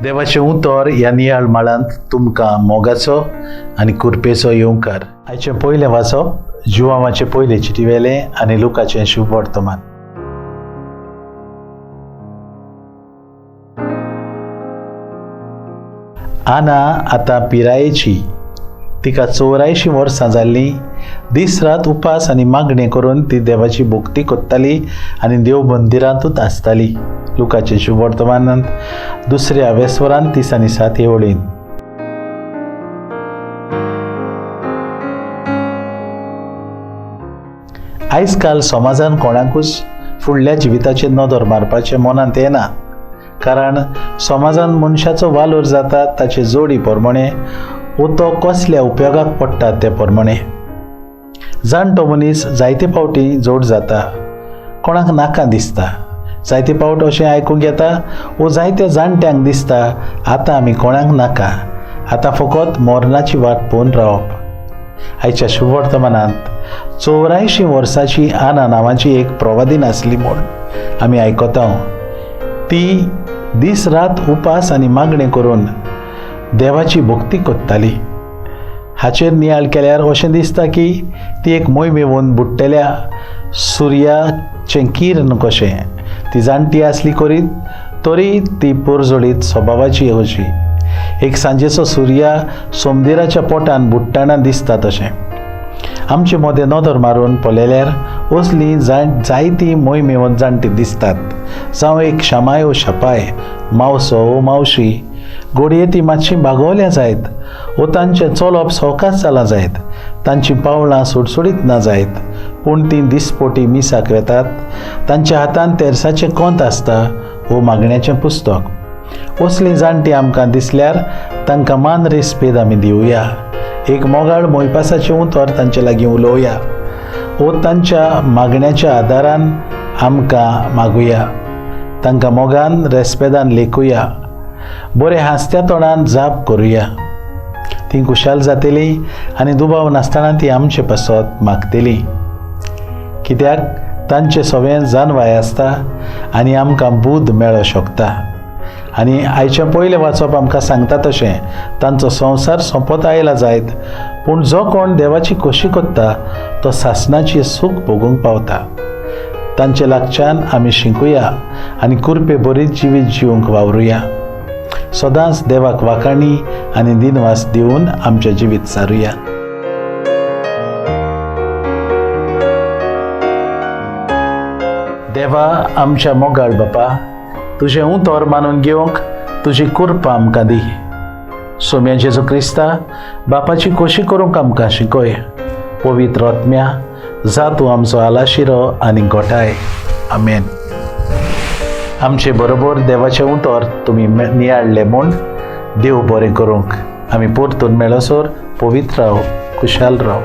देवाचें उतर ह्या नियाळ माळांत तुमकां मोगाचो आनी कुरपेचो येवकार. आयचें पयलें वाचप जुवांवाचें पयलें चिटी वेलें आनी लुकाचें शुभ वर्तमान. आना आतां पिरायेची, तिका 84 वर्सां जाल्लीं. दीस रात उपास आनी मागणें करून ती देवाची भक्ती करताली आनी देव मंदिरांतूच आसताली. लुकाचें शुभ वर्तमानांत दुसऱ्या वेस्वरान 30 आनी 7 हे वळीन. आयज काल समाजान कोणाकूच फुडल्या जिविताचेर नदर मारपाचें मनांत येना, कारण समाजान मनशाचो वालोर जाता ताचे जोडी प्रमाणे वो तो कसल्या उपयोगाक पडटा ते प्रमाणे. जाणटो मनीस जायते फावटी जोड जाता, कोणाक नाका दिसता. जायते फावट अशें आयकूंक येता वो जायत्या जाणट्यांक दिसता आतां आमी कोणाक नाका, आतां फकत मरणाची वाट पळोवन रावप. आयच्या शुभवर्तमानांत 84 वर्साची आना नांवाची एक प्रवादीन आसली म्हूण आमी आयकता. ती दीस रात उपास आनी मागणें करून देवाची भक्ती करताली. हाचेर नियाळ केल्यार अशें दिसता की ती एक मोहिमेवन बुडटल्या सुर्याचें किर्ण कशें. ती जाणटी आसली करीत तरी ती पोरजोळीत स्वभावाची अशी. एक सांजेचो सुर्या सोमदिराच्या पोटान बुडटाना दिसता तशें. आमचे मदें नदर मारून पळयल्यार असली जायती मोहिमेवन जाणटी दिसतात. जावं एक शामाय ओ शापाय, मावसो ओ मावशी, घडये ती मातशी बागवल्या जायत वो तांचें चलप सवकास जालां जायत, तांचीं पावलां सुडसुडीत ना जायत, पूण तीं दिसपोटी मिसाक वेतात. तांच्या हातान तेरसाचें कोंत आसता वो मागण्याचें पुस्तक. असलीं जाणटीं आमकां दिसल्यार तांकां मान रेस्पेद आमी दिवया. एक मोगाळ मोयपासाचें उतर तांचे लागीं उलोवया वो तांच्या मागण्याच्या आदारान आमकां मागुया. तांकां मोगान रेस्पेदान लेखुया, बरें हांसत्या तोंडान जाप करुया. ती खुशाल जातली आनी दुबाव नासतना ती आमचे पासत मागतली, कित्याक तांचे सवें जानवाय आसता आनी आमकां बूद मेळोंक शकता. आनी आयचें पयलें वाचप आमकां सांगता तशें तांचो संवसार सोंपत आयला जायत, पूण जो कोण देवाची खोशी करता तो सासणाची सूख भोगूंक पावता. तांचे लागच्यान आमी शिकूया आनी कुरपे बरीच जिवीत जिवंक वावरुया. सदांच देवाक वाखाणी आनी दिनवास दिवन आमचें जिवीत सारुया. देवा आमच्या मोगाळ बापा, तुजें उतर मानून घेवंक तुजी कृपा आमकां दी. सोम्या जेजू क्रिस्ता बापाची खोशी करूंक आमकां शिकय. पवित्र आत्म्या जा तूं आमचो आलाशिरो आनी गोठाय. आमेन. आमचे बरोबर देवाचें उतर तुमी नियाळ्ळें म्हूण देव बरें करूंक. आमी परतून मेळसर पवित्र राव, खुशाल राव.